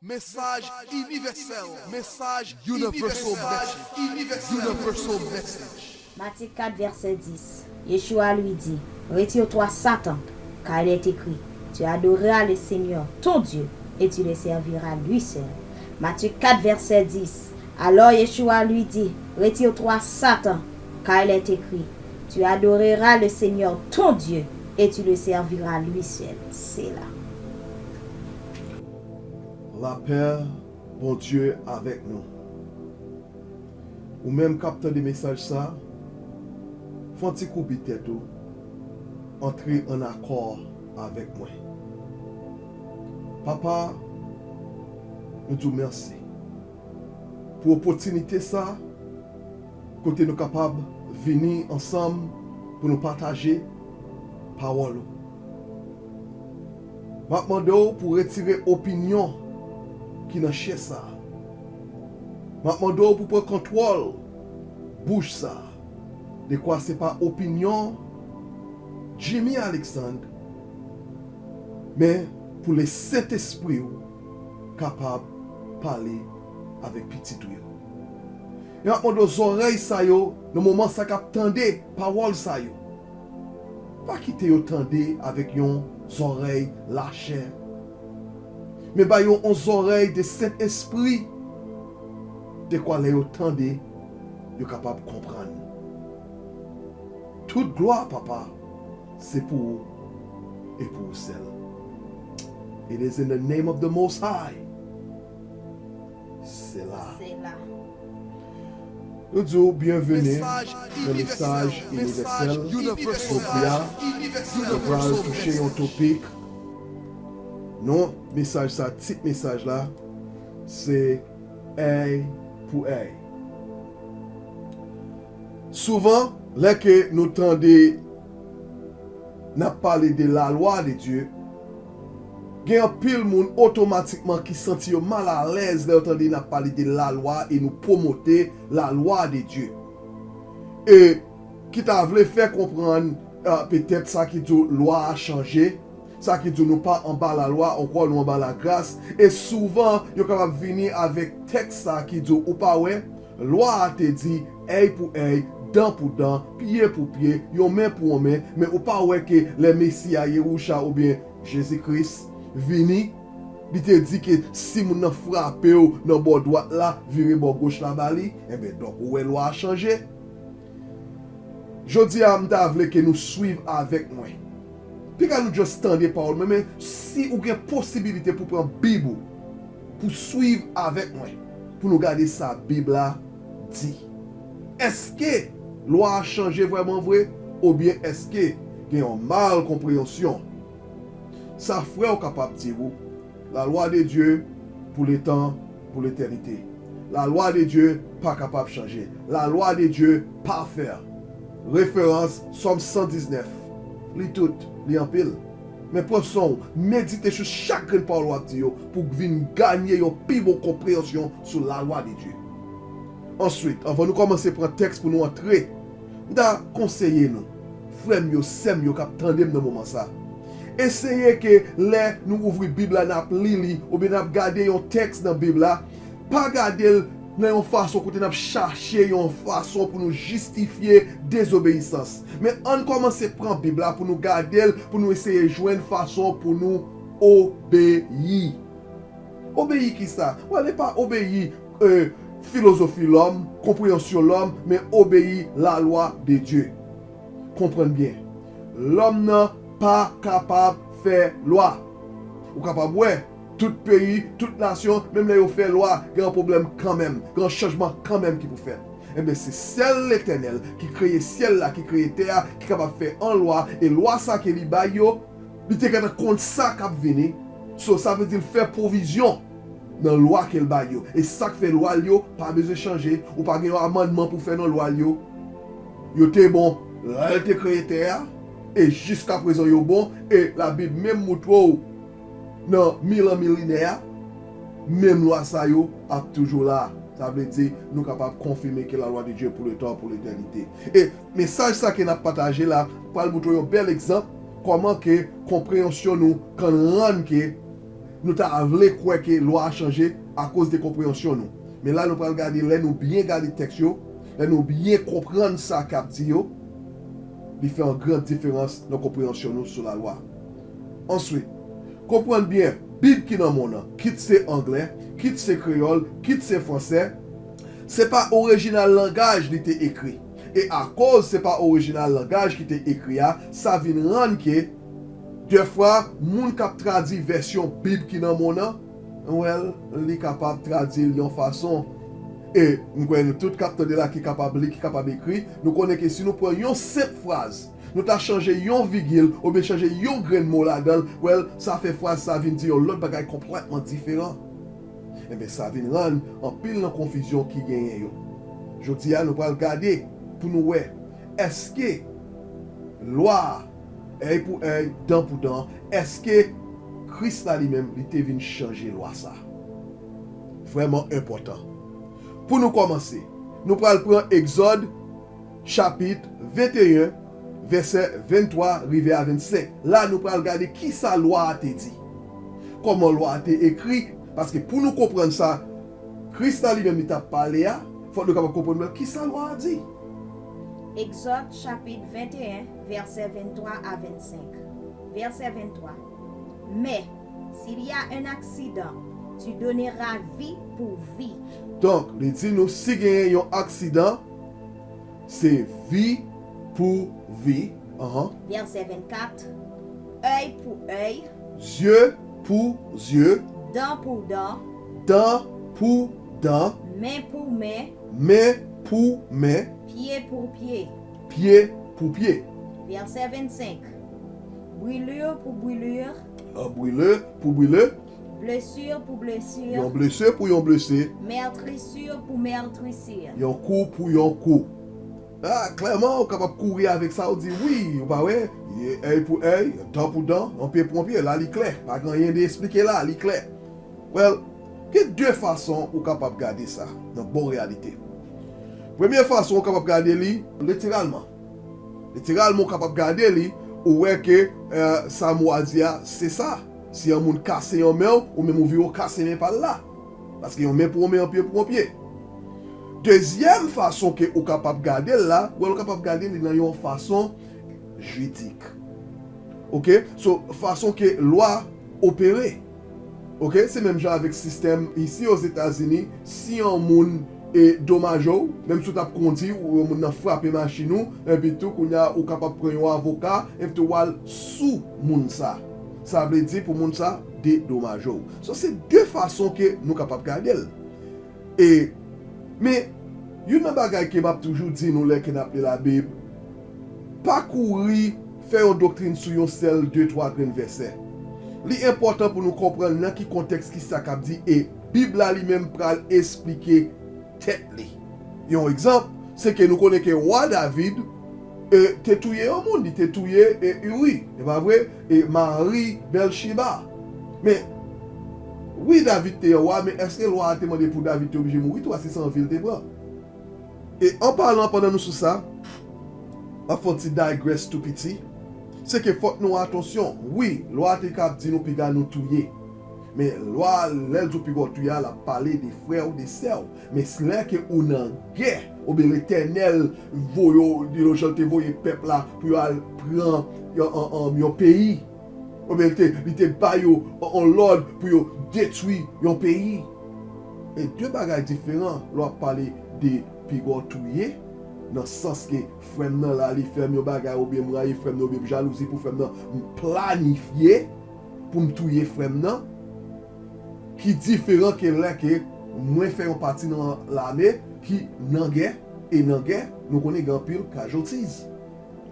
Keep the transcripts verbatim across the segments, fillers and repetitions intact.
Mesaj inivèsèl. Mesaj Universal Message. Universal Message. Matthieu quatre, verset dix. Yeshua lui dit, retire-toi, Satan, car il est écrit, tu adoreras le Seigneur, ton Dieu, et tu le serviras lui seul. Matthieu quatre, verset dix. Alors Yeshua lui dit, retire-toi, Satan, car il est écrit, tu adoreras le Seigneur, ton Dieu, et tu le serviras lui seul. Selah. Lapè Bondye avèk nou. Ou menm k ap tande mesaj sa, fè yon ti koubi tèt ou, antre ann akò avèk mwen. Papa, nou di w mèsi pou opòtinite sa kote nou kapab vini ansanm pou nou pataje pawòl ou. M ap mande w pou w retire opinyon ki nan chè sa a. M ap mande w pou w pran kontwòl bouch sa a. Dekwa se pa opinyon Jimmy Alexandre, men pou Lesentespri w kapab pale avèk pitit ou yo. E m ap mande w zòrèy sa yo, nan moman sa k ap tande pawòl sa yo, pa kite yo tande avèk yon zòrèy lachè, men ba yo yon zòrèy de Sentespri, dekwa lè yo tande, yo kapab konprann. Tout glwa, Papa, se pou ou e pou ou sèl. It is in the name of the Most High. Selah. Selah. Nou di w byenveni nan mesaj inivèsèl jodi a. Nou pral touche yon topik. Non mesaj sa, tit mesaj la, se èy pou èy. Souvan, lè ke nou tande n ap pale de la loi de Dieu, gen anpil moun otomatikman ki santi yo malalèz lè yo tande n ap pale de la loi e nou pwomote la loi de Dieu. E ki ta vle fè konprann, ah, petèt sa ki di w lwa a chanje, sa ki di w nou pa anba la lwa ankò, nou anba la gras. E souvan, yo kapab vini avèk tèks sa ki di w, ou pa wè, lwa a te di, èy pou èy, dan pou dan, pye pou pye, yon men pou yon men, men ou pa wè ke lè Mesi a, Yewoucha oubyen Jezi Kris, vini, li te di ke si moun nan frape w nan bò dwat la, vire bò goch la ba li, enben, donk, ou wè lwa a chanje. Jodi a, m ta vle ke nou swiv avèk mwen. Piga nou just tande pawòl mwen, men si ou gen posibilite pou pran Bib ou, pou swiv avèk mwen, pou nou gade sa Bib la di. Èske lwa a chanje vrèman vre, oubyen èske gen yon mal konpreyansyon? Sa frè w kapab di ou, la loi de Dieu pour le temps, pour l'éternité. La loi de Dieu pa kapab chanje. La loi de Dieu parfait. Referans, Sòm san diznèf. Li tout, li anpil. Men pran san w, medite sou chak grenn pawòl w ap di yo pou w vin ganye yon pi bon konpreyansyon sou la loi de Dieu. Answit, anvan nou kòmanse pran tèks pou nou antre, m ta konseye nou, frè m yo, sè m yo k ap tande m nan moman sa, eseye ke lè nou ouvri Bib la, n ap li li, oubyen n ap gade yon tèks nan Bib la, pa gade l nan yon fason kote n ap chache yon fason pou nou jistifye dezobeyisans. Men ann kòmanse pran Bib la pou nou gade l, pou nou eseye jwenn fason pou nou obeyi. Obeyi kisa? Wè, li pa obeyi, eh, filozofi lòm, konpreyansyon lòm, men obeyi la loi de Dieu. Konprann byen. Lòm nan pa kapab fè lwa. Ou kapab wè, tout peyi, tout nasyon, menm lè yo fè lwa, gen yon pwoblèm kanmenm, gen yon chanjman kanmenm ki pou fèt. Enben, se sèl Letènèl ki kreye syèl la, ki kreye tè a, ki kapab fè yon lwa, e lwa sa ke li bay yo, li te gentan konn sa k ap vini. So, sa vle di l fè pwovizyon nan lwa ke l bay yo. E sa k fè lwa l yo pa bezwen chanje. Ou pa gen yon amannman pou fè nan lwa l yo. Yo te bon lè l te kreye tè a, e jiskaprezan yo bon, e Labib menm moutre w nan mil an milenè a, menm lwa sa yo ap toujou la. Sa vle di, nou kapab konfime ke la loi de Dieu pour le temps, pour l'éternité. E mesaj sa ke n ap pataje la pral moutre w yon bèl egzanp kòman ke konpreyansyon nou kann rann ke Nou ta vle kwè ke lwa a chanje akoz de konpreyansyon nou. Men la, nou pral gade, lè nou byen gade tèks yo, lè nou byen konprann sa k ap di yo, li fè yon gran diferans nan konpreyansyon nou sou lalwa. Answit, konprann byen, Bib ki nan men w nan, kit se anglè, kit se kreyòl, kit se fransè, se pa orijinal langaj li te ekri. E akoz se pa orijinal langaj ki te ekri a, sa vin rann ke, dèfwa, moun k ap tradui vèsyon Bib ki nan men w nan, well, li kapab tradui l yon fason. E m kwè nou tout k ap tande la ki kapab li, ki kapab ekri, nou konnen ke si nou pran yon senp fraz, nou ta chanje yon vigil oubyen chanje yon grenn mo ladan l, well, sa fè fraz sa vin di yon lòt bagay konplètman diferan. Enben, sa vin rann anpil nan konfizyon ki genyen yo. Jodi a, nou pral gade pou nou wè, èske lwa a, èy pou èy, dan pou dan, èske Kris la li menm, li te vin chanje lwa sa a? Vrèman enpòtan. Pou nou kòmanse, nou pral pran Egzòd, chapit venteyen, vèsè venntwa rive a vennsenk. La, nou pral gade kisa lwa a te di. Kòman lwa a te ekri, paske pou nou konprann sa Kris la li menm li t ap pale a, fòk nou kapab konprann kisa lwa a di. Egzòd, chapit venteyen, vèsè venntwa a vennsenk. Vèsè venntwa. Mais, s'il y a un accident, tu donneras vie pour vie. Donk, li di nou, si genyen yon aksidan, se vi pou vi. Anhan. Vèsè vennkat. Œil pour œil, Zye pou zye, dent pour dent, dan pou dan, main pour main, men pou men, pied pour pied. Pye pou pye. Vèsè vennsenk. Brûlure pour brûlure, An brile pou brile, blessure pour blessure, yon blese pou yon blese, meurtrissure pour meurtrissure. Yon kou pou yon kou. Ah, klèman, ou kapab kouri avèk sa, ou di wi, ou pa wè, èy pou èy, dan pou dan, yon pye pou yon pye, la li klè, pa gen anyen de esplike la, li klè. Well, gen de fason ou kapab gade sa, nan bon reyalite. Premye fason ou kapab gade li, literalman. Literalman, ou kapab gade li, ou wè ke eh, sa mo a di a, se sa. Si yon moun kase yon men w, ou menm ou vire w kase men pa l la. Paske yon men pou yon men, yon pye pou yon pye. Dezyèm fason ke ou kapab gade l la, well, ou kapab gade li nan yon fason jiridik. Oke? So, fason ke lwa opere. Oke? Se menm jan avèk sistèm isi Ozetazini, si yon moun e domaje w, menm si w t ap kondi, ou yon moun nan frape machin ou, epi tou kounye a ou kapab pran yon avoka, epi tou w al sou moun sa. Sa vle di pou moun sa dedomaje w. So se de fason ke nou kapab gade l. E, men, youn nan bagay ke m ap toujou di nou lè ke n ap li Labib, pa kouri fè yon doktrin sou yon sèl de twa grenn vèsè. Li enpòtan pou nou konprann nan ki kontèks kisa k ap di e Bib la li menm pral esplike tèt li. Yon egzanp, se ke nou konnen ke wa David e, te touye yon moun, li te touye e, Uri, e pa vre? E mari Bèlchiba. Men, wi, David te yon wa, men èske lwa a te mande pou David te oblije mouri tou, a se san vi l te pran? E an palan, pandan nou sou sa, m ap fè yon ti digress tou piti. Se ke fòk nou atansyon. Wi, lwa a te ka ap di nou piga nou touye. Men lwa a, lè l di w piga w touye a, l ap pale de frè w, de sè w. Men s- lè ke ou nan gè, oubyen Letènèl voye w, di nou jan l te voye pèp la pou yo al pran yon, yon, yon, yon peyi, oubyen li te, li te ba yo yon, yon lòd pou yo detwi yon peyi. E de bagay diferan lè w ap pale de piga w touye, nan sans ke frè m nan la, li fè m yon bagay, oubyen m rayi frè m nan, oubyen m jalouzi pou frè m nan, m planifye pou m touye frè m nan, ki diferan ke lè ke mwen fè yon pati nan lame ki nan gè, e nan gè, nou konnen gen anpil casualties.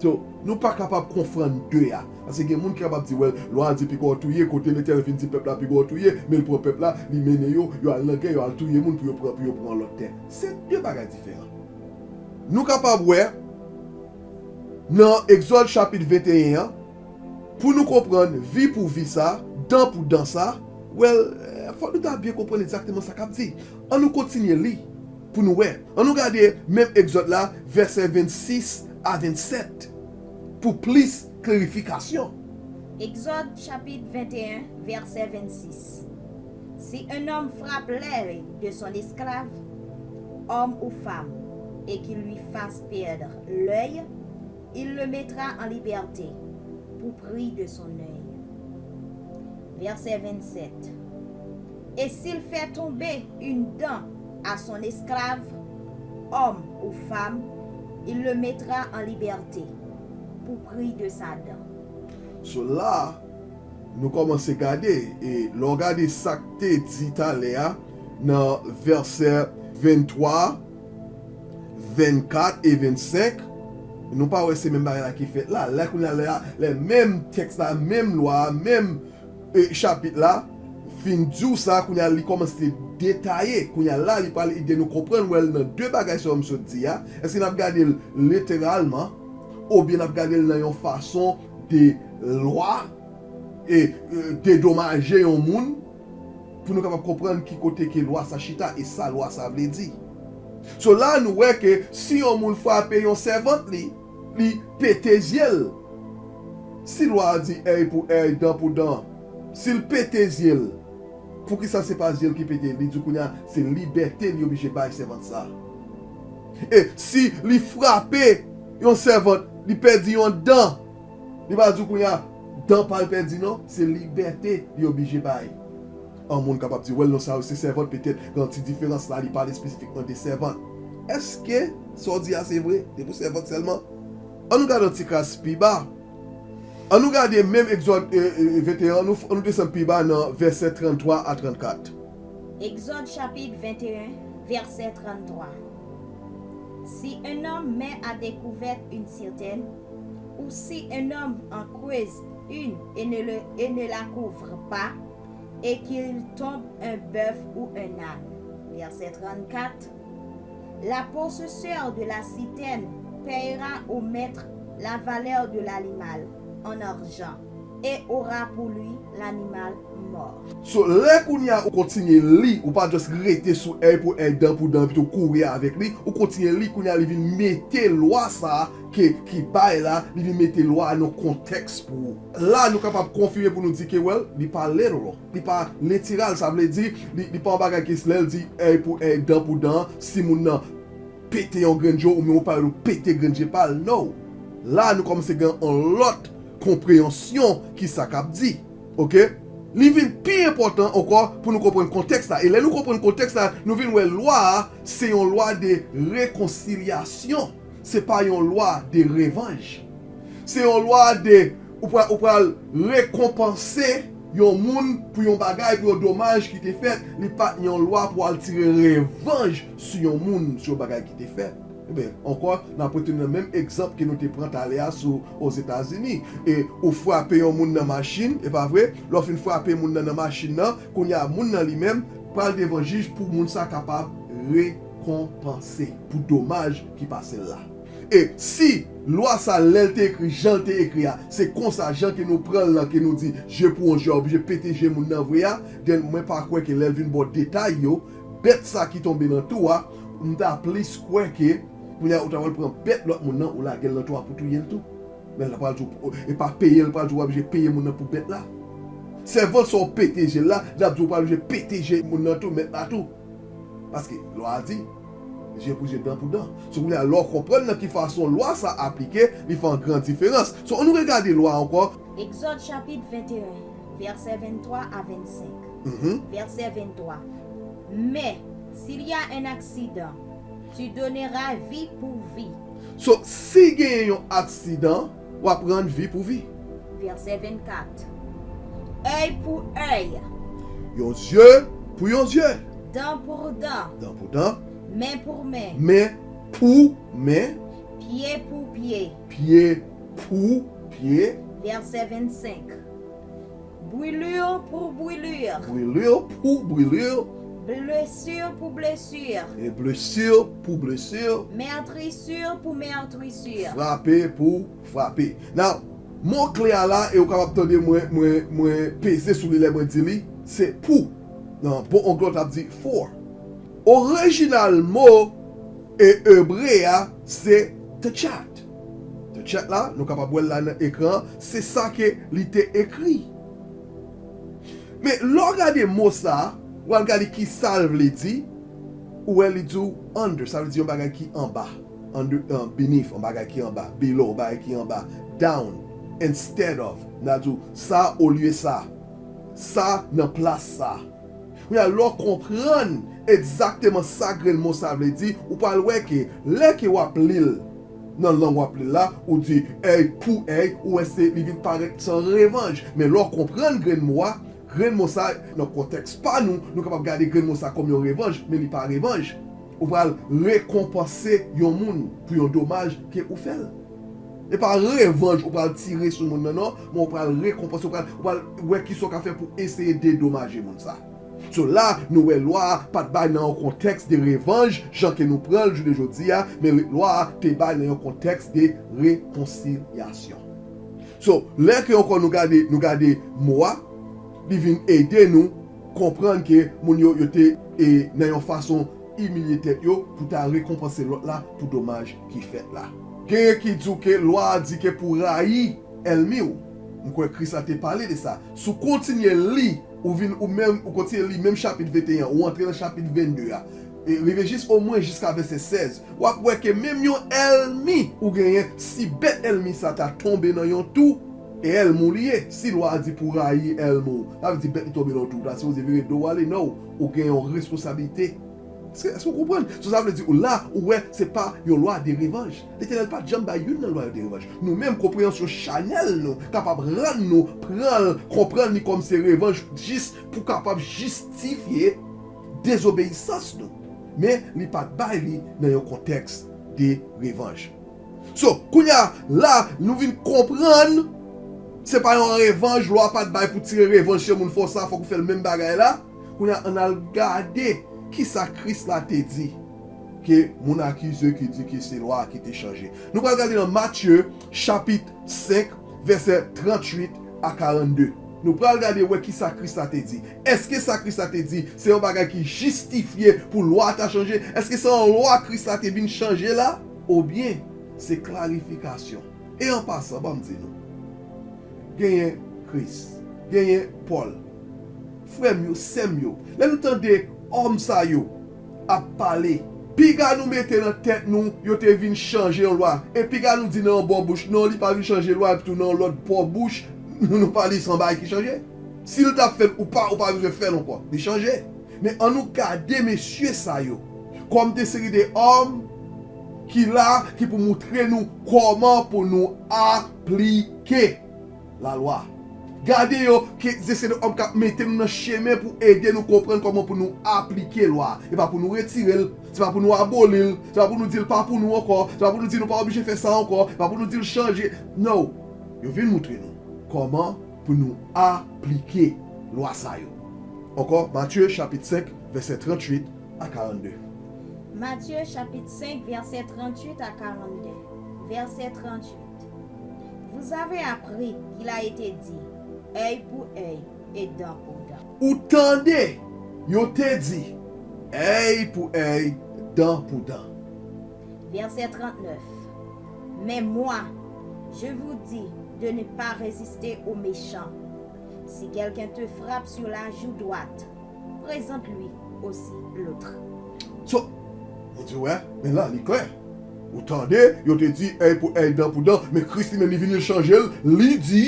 So, nou pa kapab konfonn de a. Paske gen moun ki kapab di, well, lwa a di piga w touye, kote Letènèl vin di pèp la piga w touye, men l pran pèp la, li mennen yo, yo al nan gè, yo al touye moun pou yo pran, pou yo pran lòt tè. Se de bagay diferan. Nou kapab wè, nan Egzòd chapit venteyen an, pou nou konprann vi pou vi sa, dan pou dan sa, well, eh, fòk nou ta byen konprann egzakteman sa k ap di. An nou kontinye li pou nou wè. An nou gade menm Egzòd la, vèsè vennsis a vennsèt, pou plis klarifikasyon. Exode chapitre vingt et un, verset vingt-six. Si un homme frappe l'œil de son esclave, homme ou femme, et qu'il lui fasse perdre l'œil, il le mettra en liberté pour prix de son œil. Verset vingt-sept. Et s'il fait tomber une dent à son esclave, homme ou femme, il le mettra en liberté pour prix de sa dent. So la, nou kòmanse gade, e lè w gade sa k te di talè a, nan vèsè venntwa, vennkat e vennsenk, nou pa wè se menm bagay la ki fèt la. Lè kounye a, lè, lè menm tèks la, menm lwa a, menm, e, chapit la, fin di w sa, kounye a li kòmanse detaye. Kounye a la, li pral ede nou konprann, wè l nan de bagay sa yo m sot di a. Èske n ap gade l literalman, oubyen n ap gade l nan yon fason de lwa, e, e, dedomaje yon moun, pou nou kapab konprann ki kote ke lwa sa chita e sa lwa sa vle di. So la, nou wè ke si yon moun frape yon sèvant li, li pete zye l. Si lwa a di èy pou èy, dan pou dan, si l pete zye l, poukisa se pa zye l ki pete? Li di kounye a se libète li oblije bay sèvant sa. E si li frape yon sèvant, li pèdi yon dan, li pa di kounye a dan pa l pèdi non, se libète li oblije bay. An moun kapab di, wèl non, sa yo se sèvant, petèt gen yon ti diferans la, li pale espesifikman de sèvant. Èske sa w di a se vre? Se pou sèvant sèlman? An nou gade yon ti kras pi ba. An nou gade menm Egzòd, e, e, venteyen, an nou, an nou desann pi ba nan vèsè tranntwa a trannkat. Exode chapitre vingt et un, verset trente-trois. Si un homme met à découvert une citerne, ou si un homme en creuse une et ne, le, et ne la couvre pas, et qu'il tombe un bœuf ou un âne. Verset trente-quatre. La possesseur de la citerne paiera au maître la valeur de l'animal en argent et aura pour lui l'animal mort. So, lè kounye a ou kontinye li, ou pa just rete sou èy pou èy, dan pou dan, epi tou kouri avèk li, ou kontinye li, kounye a li vin mete lwa sa a ke, ki bay la, li vin mete lwa a nan kontèks pou ou. La, nou kapab konfime pou nou di ke, well, li pa literal. Li pa literal, sa vle di, li, li pa yon bagay ke lè l di èy pou èy, dan pou dan, si moun nan pete yon grenn je w, oubyen ou pale ou pete grenn je pa l, no. La, nou kòmanse gen yon lòt konpreyansyon ki sa k ap di. Oke? Li vin pi enpòtan ankò pou nou konprann kontèks la. E lè nou konprann kontèks la, nou vin wè lwa a, se yon lwa de rekonsilyasyon. Se pa yon lwa de revanj. Se yon lwa de, ou pral, ou pral rekonpanse yon moun pou yon bagay, pou yon domaj ki te fèt. Li pa t yon lwa pou al tire revanj sou yon moun, sou yon bagay ki te fèt. Ebyen, ankò, n ap retounen nan menm egzanp ke nou te pran talè a sou Ozetazini. E ou frape yon moun nan machin, e pa vre? Lè w fin frape moun nan nan machin nan, kounye a moun nan li menm pral devan jij pou moun sa kapab rekonpanse pou domaj ki pase l la. E si lwa sa, lè l te ekri, jan l te ekri a, se konsa, jan ke nou pran l lan, ke nou di, je pou yon je, oblije pete je moun nan vre a, then mwen pa kwè ke lè l vin ba w detay yo, bèt sa ki tonbe nan twou a, m ta plis kwè ke, kounye a, ou ta pral pran bèt lòt moun nan, ou lage l nan twou a pou touye l tou. Men l pral di w, e pa peye l, pral di w oblije peye moun nan pou bèt la. Sèvant sa w pete je l la, l ap di w pral oblije pete je moun nan tou, mèt la tou. Paske lwa a di, je pou je, dan pou dan. So, kounye a, lè w konprann nan ki fason lwa sa aplike, li fè yon gran diferans. So, ann nou regade lwa a ankò. Exode chapitre vingt et un, verset vingt-trois à vingt-cinq. Mhm. Verset vingt-trois. Mais, s'il y a un accident, tu donneras vie pour vie. So, si genyen yon aksidan, w ap rann vi pou vi. Verset vingt-quatre. Œil pour œil. Yon zye pou yon zye. Dent pour dent. Dan pou dan. Main pour main. Men pou men. Pied pour pied. Pye pou pye. Verset vingt-cinq. Brûlure pour brûlure. Brûlure pour brûlure. Blessure pour blessure. E blessure pour blessure. Meurtrissure pour meurtrissure. Frape pou frape. Now, mo kle a la, e ou kapab tande mwen, mwen, mwen peze sou li lè mwen di li, se pou. Nan bon anglè w t ap di for. Orijinal mo e ebre a, se tchat. Chat la, nou kapab wè l la nan ekran an, se sa ke li te ekri. Men lè w gade mo sa a, w al gade ki sa l vle di, ou wè li di w under, sa vle di yon bagay ki anba. Under, uh, beneath, yon bagay ki anba. Below, yon bagay ki anba. Down, instead of. N a di w sa olye sa. Sa nan plas sa. Kounye a, lè w konprann egzakteman sa grenn mo sa vle di, ou pral wè ke lè ke w ap li l nan lang w ap li l la, ou di èy pou èy, ou wè se li vin parèt se yon revanj. Men lè w konprann grenn mo a, grenn mo sa nan kontèks pa nou, nou kapab gade grenn mo sa kòm yon revanj, men li pa revanj. Ou pral rekonpanse yon moun pou yon domaj ke ou fè l. E pa revanj ou pral tire sou moun nan, non, men ou pral rekonpanse, ou pral, ou pral wè kisa w ka fè pou eseye dedomaje moun sa. So la, nou wè lwa a pa t bay nan yon kontèks de revanj, jan ke nou pran l jounen jodi a, men lwa a te bay nan yon kontèks de rekonsilyasyon. So, lè ke ankò nou gade, nou gade mo a, li vin ede nou konprann ke moun yo, yo te, e, nan yon fason imilye tèt yo pou ta rekonpanse lòt la pou domaj ki fèt la. Genyen ki di w ke lwa a di ke pou rayi ènmi w. M kwè Kris la te pale de sa. Si w kontinye li, ou vin, ou menm, ou kontinye li menm chapit venteyen an, ou antre nan chapit vennde a, e rive jis omwen jiska vèsè sèz, w ap wè ke menm yon ènmi ou genyen, si bèt ènmi sa ta tonbe nan yon twou, e ènmi w li ye, si lwa a di pou rayi ènmi w, sa vle di bèt li tonbe nan yon twou, ou ta sipoze vire do w ale, non, ou gen yon responsablite. Èske, èske w konprann? So, sa vle di, ou la, ou wè, se pa yon lwa de revanj. Letènèl pa t janm bay youn nan lwa yo de revanj. Nou menm, konpreyansyon chanèl nou kapab rann nou pran l, konprann li kòm se revanj jis pou kapab jistifye dezobeyisans nou. Men, li pa t bay li nan yon kontèks de revanj. So, kounye a, la, nou vin konprann, se pa yon revanj, lwa pa t bay pou tire revanj se moun fè w sa, fòk ou fè l menm bagay la. Kounye a, ann al gade kisa Kris la te di ke moun akize ki di ke se lwa a ki te chanje. Nou pral gade nan Matye, chapit senk, vèsè tranntuit a karannde. Nou pral gade wè kisa Kris la te di. Èske sa Kris la te di, se yon bagay ki jistifye pou lwa a ta chanje? Èske se yon lwa Kris la te vin chanje la? Oubyen, se klarifikasyon? E an pasan, ban m di nou, genyen Kris, genyen Pòl. Frè m yo, sè m yo, lè nou tande òm sa yo ap pale, piga nou mete nan tèt nou, yo te vin chanje yon lwa. E piga nou di nan yon bò bouch, non, li pa vin chanje lwa, epi tou nan yon lòt bò bouch, nou, nou pale se yon bagay ki chanje. Si l t ap fè l ou pa, ou pa bezwen fè l ankò. Li chanje. Men ann nou gade mesye sa yo kòm de seri de òm ki la, ki pou moutre nou kòman pou nou aplike lalwa. Gade yo, ke se de òm k ap mete nou nan chemen pou ede nou konprann kòman pou nou aplike lwa a. E pa pou nou retire l, se pa pou nou aboli l, se pa pou nou di l pa pou nou ankò, se pa pou nou di nou pa oblije fè sa ankò, se pa pou nou di l chanje. No. Yo vin moutre nou kòman pou nou aplike lwa sa yo. Ankò, Matye chapit senk, vèsè tranntuit a karannde. Matthieu chapitre cinq, verset trente-huit à quarante-deux. Verset trente-huit. Vous avez appris qu'il a été dit, œil pour œil et dent pour dent. Ou tande, yo te di, èy pou èy, dan pou dan. Verset trente-neuf. Mais moi, je vous dis de ne pas résister aux méchants. Si quelqu'un te frappe sur la joue droite, présente-lui aussi l'autre. So, ou di, wè, men la, li klè. Ou tande, yo te di, èy pou èy, dan pou dan, men Kris li menm, li vini, li chanje l, li di,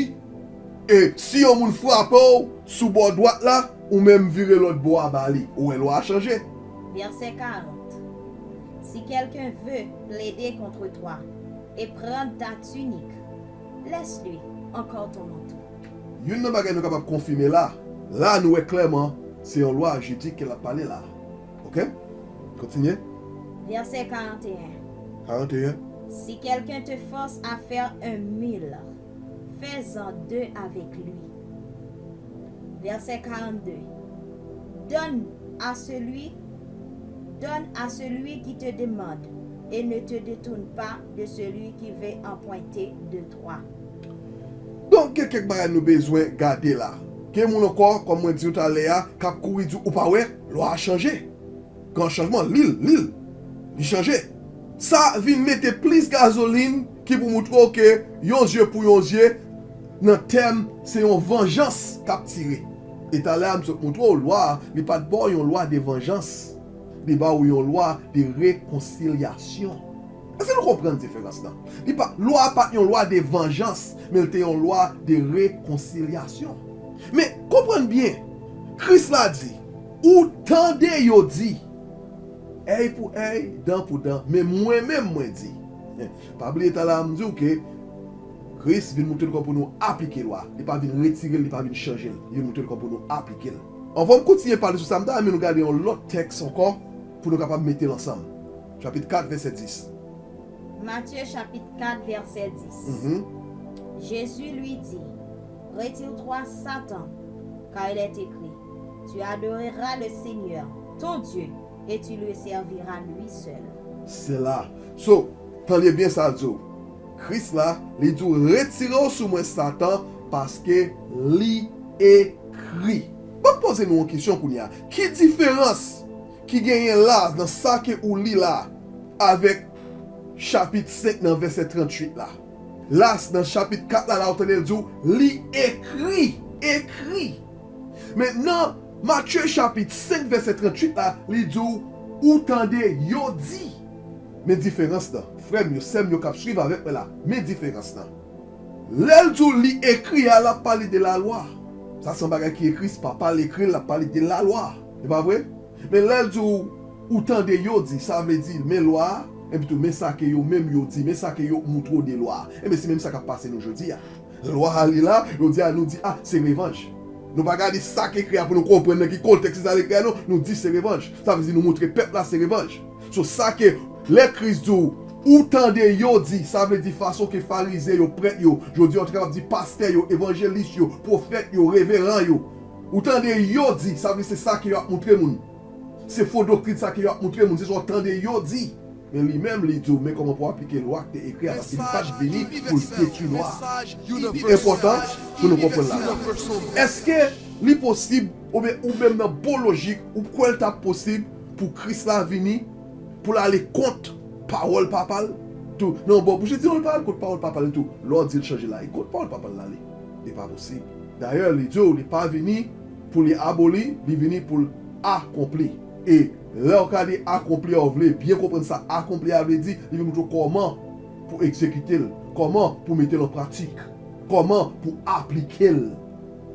e si yon moun frape w sou bò dwat la, ou menm vire lòt bò a ba li. Ou wè lwa a chanje. Verset quarante. Si quelqu'un veut plaider contre toi et prendre ta tunique, laisse-lui encore ton manteau. Youn nan bagay nou kapab konfime la, la nou wè klèman, se yon lwa jidik ke l ap pale la. Oke? Kontinye. Verset quarante et un. Karannteyen. Si quelqu'un te force à faire un mille, fais-en deux avec lui. Verset quarante-deux. Donne à celui, donne à celui qui te demande, et ne te détourne pas de celui qui veut emprunter de toi. Donk, gen kèk bagay nou bezwen gade la. Gen moun ankò, kòm mwen di w talè a, k ap kouri di w, ou pa wè, lwa a chanje. Gen yon chanjman, li l, li l, li chanje. Sa vin mete plis gazolin ki pou moutre w ke yon zye pou yon zye, nan tèm, se yon vanjans k ap tire. E talè a, m sot moutre w, lwa a, li pa t ba w yon lwa de vanjans. Li ba w yon lwa de rekonsilyasyon. Èske nou konprann diferans lan? Li pa, lwa a pa t yon lwa de vanjans, men l te yon lwa de rekonsilyasyon. Men, konprann byen, Kris la di, ou tande yo di, èy pou èy, dan pou dan, men mwen menm, mwen di. Pa bliye talè a m di w ke Kris vin moutre l kòman pou nou aplike lwa. Li pa vin retire l, li pa vin chanje l. Li vin moutre l kòman pou nou aplike l. Anvan m kontinye pale sou sa, m ta renmen nou gade yon lòt tèks ankò pou nou kapab mete l ansanm. Chapit kat, vèsè dis. Matthieu chapitre quatre, verset dix. Mhm. Jésus lui dit, Retire-toi, Satan, car il est écrit, Tu adoreras le Seigneur, ton Dieu, et tu le serviras lui seul. Se la. So, tande byen sa l di w. Kris la, li di w, retire w sou mwen, Satan, paske li ekri. Ban m poze nou yon kesyon kounye a. Ki diferans ki genyen la, nan sa ke ou li la, avèk chapit senk nan vèsè tranntuit la? La, nan chapit kat la, la, ou tande l di w, li ekri, ekri. Men nan Matye chapit senk, vèsè tranntuit la, li di w, ou tande yo di. Men diferans lan, frè m yo, sè m yo k ap swiv avèk mwen la, men diferans lan. Lè l di w li ekri a, l ap pale de lalwa. Sa se yon bagay ki ekri, se pa pale ekri, l ap pale de lalwa. E pa vre? Men lè l di w, ou tande yo di, sa vle di, men lwa a, epi tou, men sa ke yo menm yo di, men sa ke yo moutre w de lwa a. Enben, se menm sa k ap pase nou jodi a. Lwa a li la, jodi a nou di, a, se revanj. Nou pa gade sa k ekri a pou nou konprann nan ki kontèks sa l ekri a, non. Nou di se revanj. Sa vle di nou moutre pèp la se revanj. So, sa ke lè Kris di w, ou tande yo di, sa vle di fason ke Farizyen yo, prèt yo, jodi a ou te kapab di pastè yo, evanjelis yo, pwofèt yo, reveran yo. Ou tande yo di, sa vle se sa ke y ap moutre moun. Se fo doktrin sa ke y ap moutre moun, se sa w tande yo di. Men li menm, li di w, men kòman pou w aplike lwa k te ekri a, paske li pa t vini pou l detwi lwa a. Li enpòtan pou nou konprann la. Èske li posib, oubyen ou menm nan bon lojik, ou kwè l t ap posib pou Kris la vini, pou l ale kont pawòl papa l? Tou, nan yon bò bouch, li di non, li pa al kont pawòl papa l tou. Lè w di l chanje la, e kont pawòl papa l l ale. Li pa posib. Dayè, li di w, li pa vini pou li aboli, li vini pou l akonpli. E lè w gade akonpli a, w vle byen konprann sa akonpli a vle di, li vin moutre w kòman pou egzekite l, kòman pou mete l an pratik, kòman pou aplike l.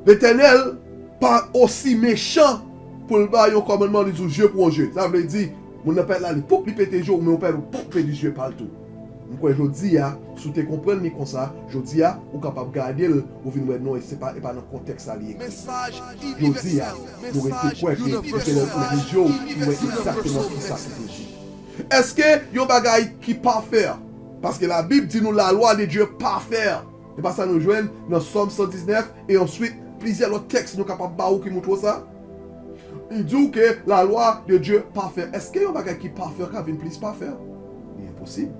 Letènèl pa osi mechan pou l bay yon kòmandman, li di w je pou yon je. Sa vle di, moun nan pèt la, li pouk li pete je w, men yon pèt ou pouk pedi je pa l tou. M kwè jodi a, si w te konprann li konsa, jodi a, ou kapab gade l, ou vin wè non, e se pa, e pa nan kontèks sa li ekri. Jodi a, nou rete kwè ke Letènèl ouvri je w pou w wè egzakteman kisa ki te di. Èske yon bagay ki pafè? Paske Labib di nou la loi de Dieu parfait. E pa sa nou jwenn nan Sòm san diznèf e answit plizyè lòt tèks nou kapab ba ou ki moutre w sa. Li di w ke la loi de Dieu parfait. Èske yon bagay ki pafè ka vin plis pafè? Li enposib.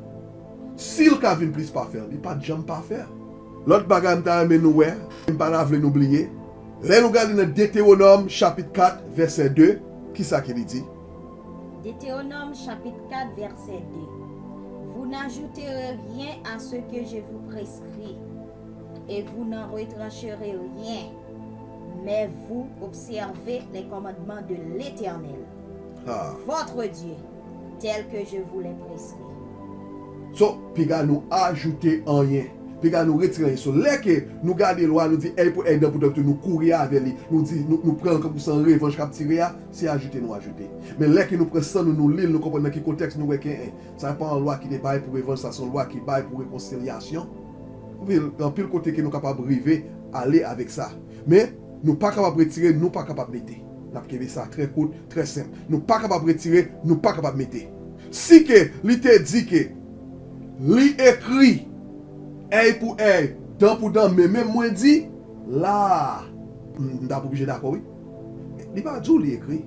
Si l ka vin plis pafè, li pa t janm pafè. Lòt bagay m ta renmen nou wè, m pa ta vle nou bliye, lè nou gade nan Detewonòm chapit kat, vèsè de, kisa ke li di? Deutéronome chapitre quatre, verset deux. Vous n'ajouterez rien à ce que je vous prescris, et vous n'en retrancherez rien, mais vous observez les commandements de l'Éternel, Ah. votre Dieu, tels que je vous les prescris. So, piga nou ajoute anyen. Piga nou retire anyen. So, lè ke nou gade lwa, nou di èy pou èy, dan pou dan, nou kouri avè li. Nou di, nou, nou pran l kankou se yon revanj k ap tire a, se ajoute nou ajoute. Men lè ke nou pran san nou, nou li l, nou konprann nan ki kontèks nou wè ke, en, sa pa yon lwa ki te bay pou revanj, sa se yon lwa ki bay pou rekonsilyasyon. Anpil, anpil kote ke nou kapab rive ale avèk sa. Men, nou pa kapab retire, nou pa kapab mete. N ap kenbe sa trè kout, trè senp. Nou pa kapab retire, nou pa kapab mete. Si ke li te di ke li ekri, èy pou èy, dan pou dan, men menm mwen di, la, m, m t ap oblije dakò, wi. Li pa di w li ekri.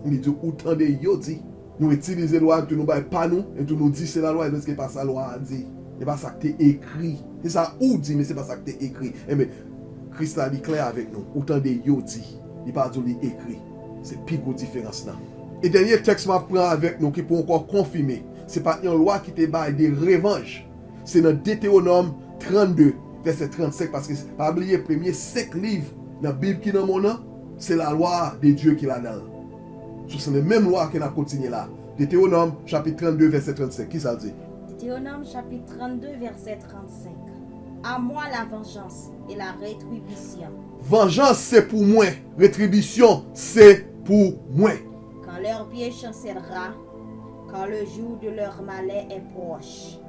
Li di w ou tande yo di. Nou itilize lwa, epi tou nou bay pa nou, epi tou nou di se lalwa, e se pa sa lwa a di. E pa sa k te ekri. Se sa ou di, men se pa sa k te ekri. Enben, Kris la, li klè avèk nou. Ou tande yo di. Li pa di w li ekri. Se pi gwo diferans lan. E dènye tèks m ap pran avèk nou ki pou ankò konfime. Se pa t yon lwa ki te bay de revanj. Se nan Detewonòm trannde, vèsè trannsenk, paske pa bliye, premye senk liv nan Bib ki nan men w nan, se lalwa de Dye ki ladan l. So, se menm lwa ke n ap kontinye la. Detewonòm, chapit trannde, vèsè trannsenk, ki sa l di? Deutéronome chapitre trente-deux, verset trente-cinq. À moi la vengeance et la rétribution. Vanjans se pou mwen, retribisyon se pou mwen. Quand leur pied chancellera, car le jour de leur malheur est proche,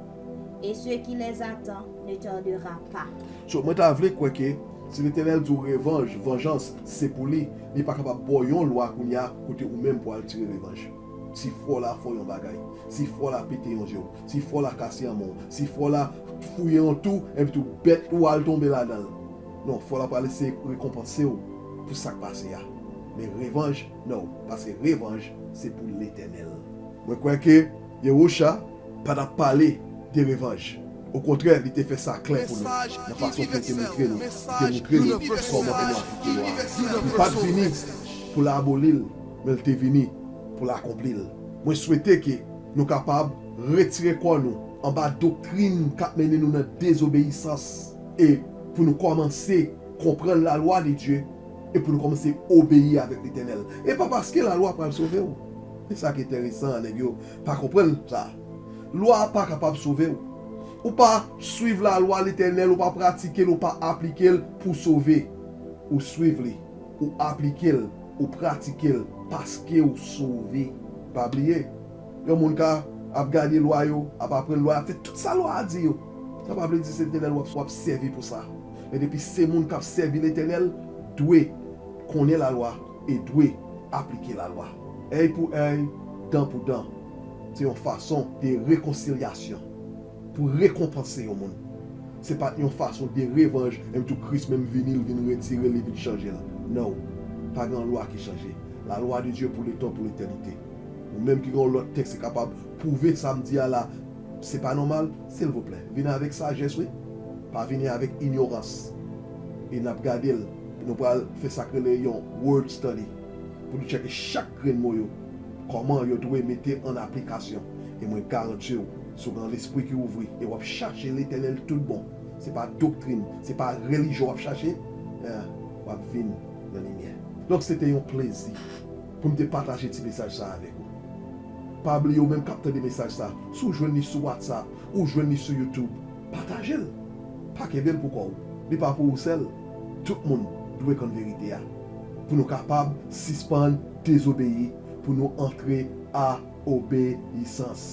et ce qui les attend ne tardera pas. So, mwen ta vle kwè ke si Letènèl di w revanj, vanjans, se pou li, li pa kapab ba w yon lwa kounye a kote ou menm pou al tire revanj. Si fò w la fè w yon bagay, si fò w la pete yon je w, si fò w la kase yon men w, si fò w la fouye yon twou, epi tou bèt ou al tonbe ladan l. Non, fò w la pral eseye rekonpanse w pou sa k pase a. Men revanj, non, paske revanj, se pou Letènèl. Mwen kwè ke Yewosha pa t ap pale de revanj. Okontrè, li te fè sa klè pou nou, nan fason ke l te montre nou, li te montre nou kòman pou nou aplike lwa a. Li pa t vini pou l aboli l, men l te vini pou l akonpli l. Mwen swete ke nou kapab retire kò nou anba doktrin k ap mennen nou nan dezobeyisans e pou nou kòmanse konprann lalwa de Dye e pou nou kòmanse obeyi avèk Letènèl. E pa paske lalwa pral sove w. E sa ki enteresan, nèg yo pa konprann sa. Lwa a pa kapab sove w. Ou pa swiv lalwa Letènèl, ou pa pratike l, ou pa aplike l pou sove. Ou swiv li, ou aplike l, ou pratike l paske ou sove. Pa bliye, yon moun ka ap gade lwa yo, ap aprann lwa, ap fè tout sa lwa a di yo. Sa pa vle di se Letènèl w ap, w ap sèvi pou sa. Men depi se moun k ap sèvi Letènèl, dwe konnen lalwa e dwe aplike lalwa. Èy pou èy, dan pou dan. Se yon fason de rekonsilyasyon pou rekonpanse yon moun. Se pa t yon fason de revanj, menm tou Kris menm vini, l vin retire l, li vin chanje l. Non, pa gen yon lwa ki chanje. La loi de Dieu pour le temps, pour l'éternité. Ou menm ki gen yon lòt tèks ki kapab pwouve sa m di a la, se pa nòmal, silvouplè, vini avèk sajès, wi. Pa vini avèk inyorans. E n ap gade l, nou pral fè sa k rele yon word study. Pou nou tcheke chak grenn mo yo, kòman yo dwe mete an aplikasyon. E mwen garanti w, si w gen lespri ki ouvri e w ap chache Letènèl tout bon, se pa doktrin, se pa relijyon w ap chache, eh, w ap vin nan limyè. Donk, se te yon plezi pou m te pataje ti mesaj sa avèk ou. Pa bliye, ou menm k ap tande mesaj sa, si w jwenn li sou WhatsApp, ou jwenn li sou YouTube, pataje l. Pa kenbe l pou kò w. Li pa pou ou sèl. Tout moun dwe konn verite a. Pou nou kapab sispann dezobeyi, pou nou antre a obeyisans.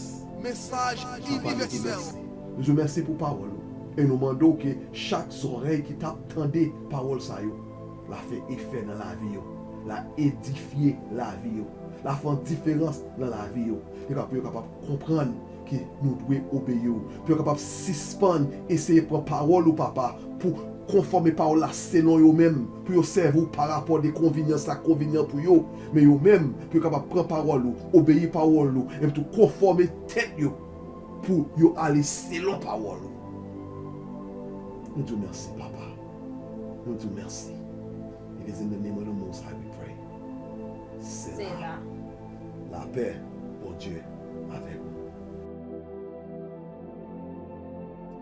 Mesaj inivèsèl. Nou di w mèsi pou pawòl ou. E nou mande w ke chak zòrèy ki t ap tande pawòl sa yo, la fè efè nan lavi yo, la edifye lavi yo, la fè yon diferans nan lavi yo. Yo kap-, pou yo kapab konprann ke nou dwe obeyi w, pou yo kapab sispann eseye pran pawòl ou, Papa, pou konfòme pawòl la selon yo menm, pou yo sèvi w pa rapò de konvenyans la konvenyan pou yo, men yo menm, pou yo kapab pran pawòl ou, obeyi pawòl ou, epi tou konfòme tèt yo, pou yo ale selon pawòl ou. Nou di w mèsi, Papa. Nou di w mèsi. It is in the name of the Most High we pray. Sela. Sela. Lapè Bondye avèk ou.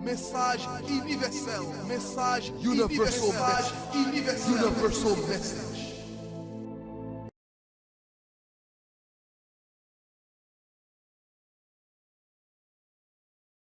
Mesaj inivèsèl. Mesaj Universal inivèsèl. Message. Universal message.